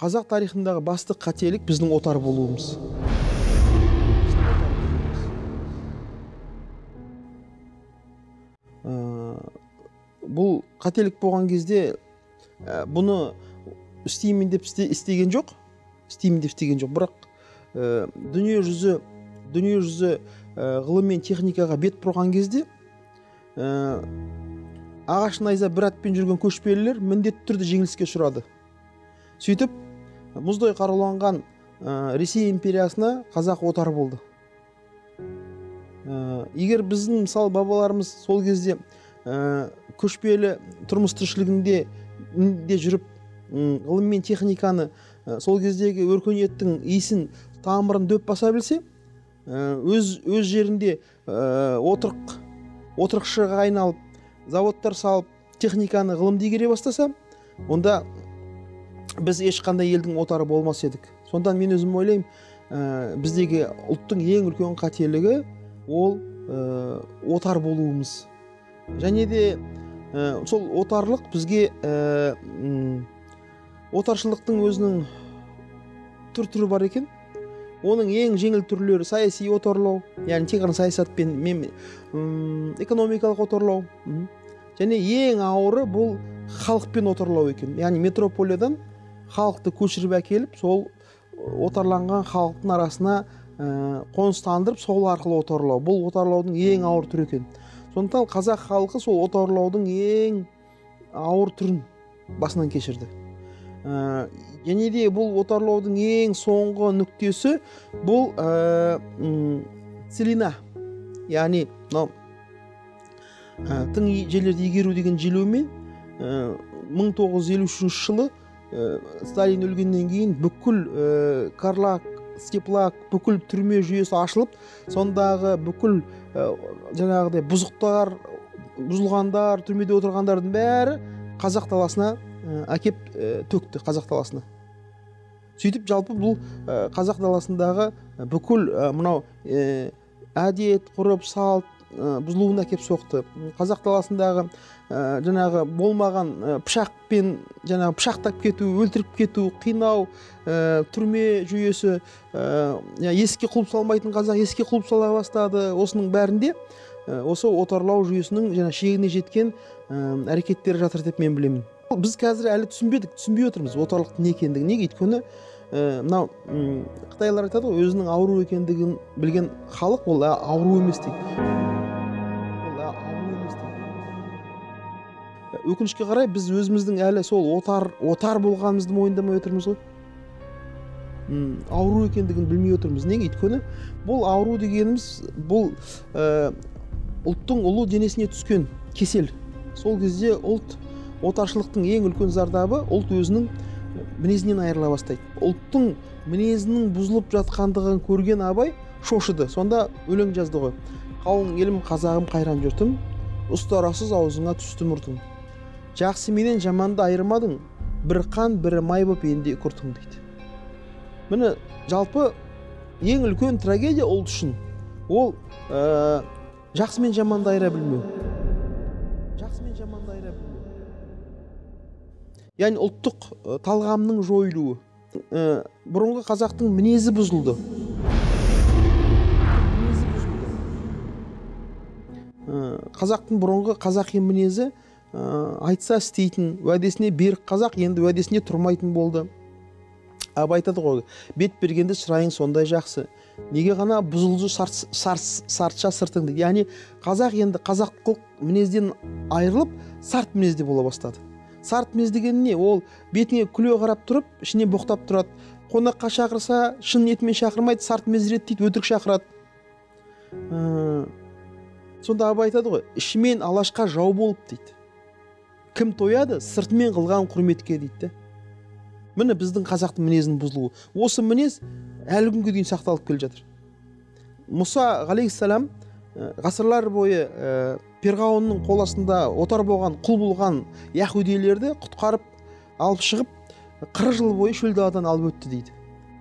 Қазақ тарихындағы басты қателік біздің отар болуымыз. Бұл қателік болған кезде бұны істеймін деп істеген жоқ, істеймін деп істеген жоқ. Бірақ дүние жүзі ғылым мен техникаға бет бұрған кезде ағаш найза бір атпен жүрген көшпелілер міндетті түрде жеңіліске ұшырады. Сөйтіп мұздай қаруланған Ресей империясына қазақ отар болды. Егер біздің мысалы бабаларымыз сол кезде көшпелі тұрмыс тіршілігінде жүріп ғылым мен техниканы сол кездегі өркениеттің иісін тамырын дөп баса білсе, өз жерінде отырықшыға айналып, заводтар салып, техниканы ғылымды игере бастаса, онда біз ешқандай елдің отары болмас едік. Сондан мен өзім ойлаймын, біздегі ұлттың ең үлкен қателігі ол отар болуымыз. Және де сол отарлық бізге отаршылықтың өзінің түр-түрі бар екен. Оның ең жеңіл түрлері саяси отарлау, яғни тек қана саясатпен, экономикалық отарлау. Және ең ауыры бұл халықпен отарлау екен. Яғни метрополиядан халықты көшіріп әкеліп, сол отарланған халықтың арасына қоныстандырып, сол арқылы отарлау. Бұл отарлаудың ең ауыр түрі екен. Сондықтан қазақ халқы сол отарлаудың ең ауыр түрін басынан кешірді. Және де бұл отарлаудың ең соңғы нүктесі бұл целина, яғни мынау тың жерлерді игеру деген желеумен 1953 жылы Сталин өлгеннен кейін бүкіл Карлак, Степлак, бүкіл түрме жүйесі ашылып, сондағы бүкіл жаңағыдай бұзықтар, бұзылғандар, түрмеде отырғандардың бәрі қазақ даласына әкеп төкті, қазақ даласына. Сөйтіп жалпы бұл қазақ даласындағы бүкіл мынау әдет, ғұрып, салт бұзылуына әкеп соқты. Қазақ даласындағы жаңағы болмаған пышақпен жаңағы пышақтап кету, өлтіріп кету, қинау, түрме жүйесі, есікке құлып салмайтын қазақ есікке құлып сала бастады. Осының бәрінде осы отарлау жүйесінің жаңа шегіне жеткен әрекеттері жатыр деп мен білемін. Біз қазір әлі түсінбедік, түсінбей отырмыз отарлықтың не екендігін. Неге? Өйткені мынау қытайлар айтады ғой, өзінің ауру екендігін білген халық ол ауру емес дейді. Ол ауру емес дейді. Өкінішке қарай біз өзіміздің әлі сол отар болғанымызды мойындамай отырмыз ғой. Ауру екендігін білмей отырмыз. Неге? Өйткені бұл ауру дегеніміз бұл ұлттың ұлы денесіне түскен кесел. Сол кезде ұлт отаршылықтың ең үлкен зардабы ұлт өзінің мінезінен айырыла бастайды. Ұлттың мінезінің бұзылып жатқандығын көрген Абай шошыды. Сонда өлең жазды ғой. Қалың елім, қазағым, қайран жұртым, ұстарасыз аузыңа түсті мұртың. Жақсы менен жаманды айырмадың, бір қан, бірі май боп енді құртың дейді. Міне жалпы ең үлкен трагедия ұлт үшін ол жақсы мен жаманды айыра білмеу. Жақсы мен жаманды айыра білмеу. Яғни ұлттық талғамның жойылуы. Бұрынғы қазақтың мінезі бұзылды. Қазақтың бұрынғы қазақи мінезі айтса істейтін, уәдесіне берік қазақ енді уәдесіне тұрмайтын болды. Абай айтады ғой, бет бергенде шырайың сондай жақсы, неге ғана бұзылды сартша сыртың дейді. Яғни қазақ енді қазақтық мінезден айырылып, сарт мінезде бола бастады. Сарт мінез деген не? Ол бетіңе күле қарап тұрып, ішіне боқтап тұрады. Қонаққа шақырса, шын ниетімен шақырмайды, сарт мінез реттейді, өтірік шақырады. Сонда Абай айтады ғой, ішімен алашқа жау болып дейді. Кім тояды, сыртымен қылған құрметке дейді. Міне біздің қазақтың мінезінің бұзылуы. Осы мінез әлі күнге дейін сақталып келе жатыр. Мұса ғалейхиссалам ғасырлар бойы Перғауынның қол астында отар болған, құл болған яһудилерді құтқарып алып шығып, 40 жыл бойы шөл даладан алып өтті дейді.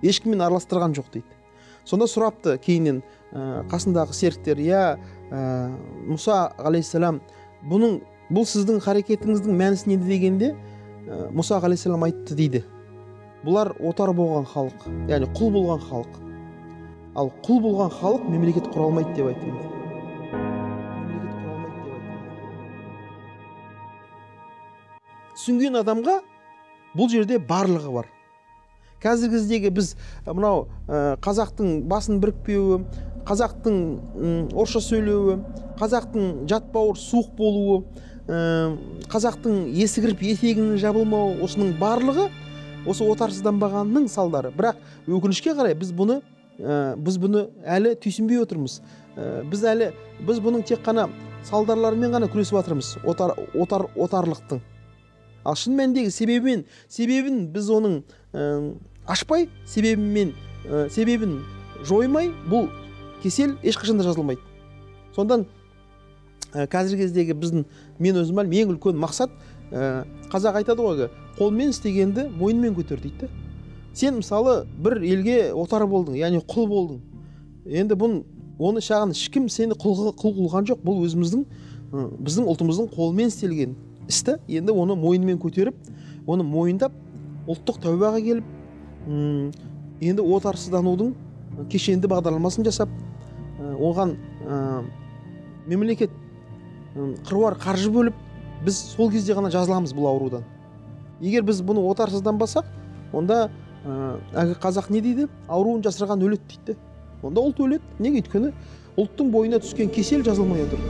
Ешкіммен араластырған жоқ дейді. Сонда сұрапты кейіннен қасындағы серіктер, я Мұса ғалейхиссалам, бұл сіздің харекетіңіздің мәнісі неде дегенде, Мұса ғалейхиссалам айтты дейді. Бұлар отар болған халық, яғни құл болған халық. Ал құл болған халық мемлекет құра алмайды деп айтты енді. Мемлекет құра алмайды деп айтты. Түсінген адамға бұл жерде барлығы бар. Қазіргі кездегі біз мынау қазақтың басын бірікпеуі, қазақтың орысша сөйлеуі, қазақтың жат бауыр суық болуы, қазақтың есі кіріп етегінің жабылмауы, осының барлығы осы отарсызданбағанның салдары. Бірақ өкінішке қарай біз бұны әлі түйсінбей отырмыз. Біз бұның тек қана салдарларымен ғана күресіп жатырмыз, отарлықтың. Ал шын мәніндегі себебін біз оның ашпай, себебін жоймай, бұл кесел ешқашан да жазылмайды. Сондан қазіргі кездегі біздің, мен өзім әлі ең үлкен мақсат, қазақ айтады ғой, қолмен істегенді мойнымен көтер дейді. Сен мысалы бір елге отар болдың, яғни құл болдың. Енді оны шағын ешкім сені құл қылған жоқ. Бұл өзіміздің, біздің ұлтымыздың қолымен істелген істі. Енді оны мойнымен көтеріп, оны мойындап, ұлттық тәубаға келіп, енді отарсызданудың кешенді бағдарламасын жасап, оған мемлекет қыруар қаржы бөліп, біз сол кезде ғана жазыламыз бұл аурудан. Егер біз бұны отарсызданбасақ, онда әлгі қазақ не дейді? Ауруын жасырған өледі дейді. Онда ұлт өледі. Неге? Өйткені ұлттың бойына түскен кесел жазылмай отыр.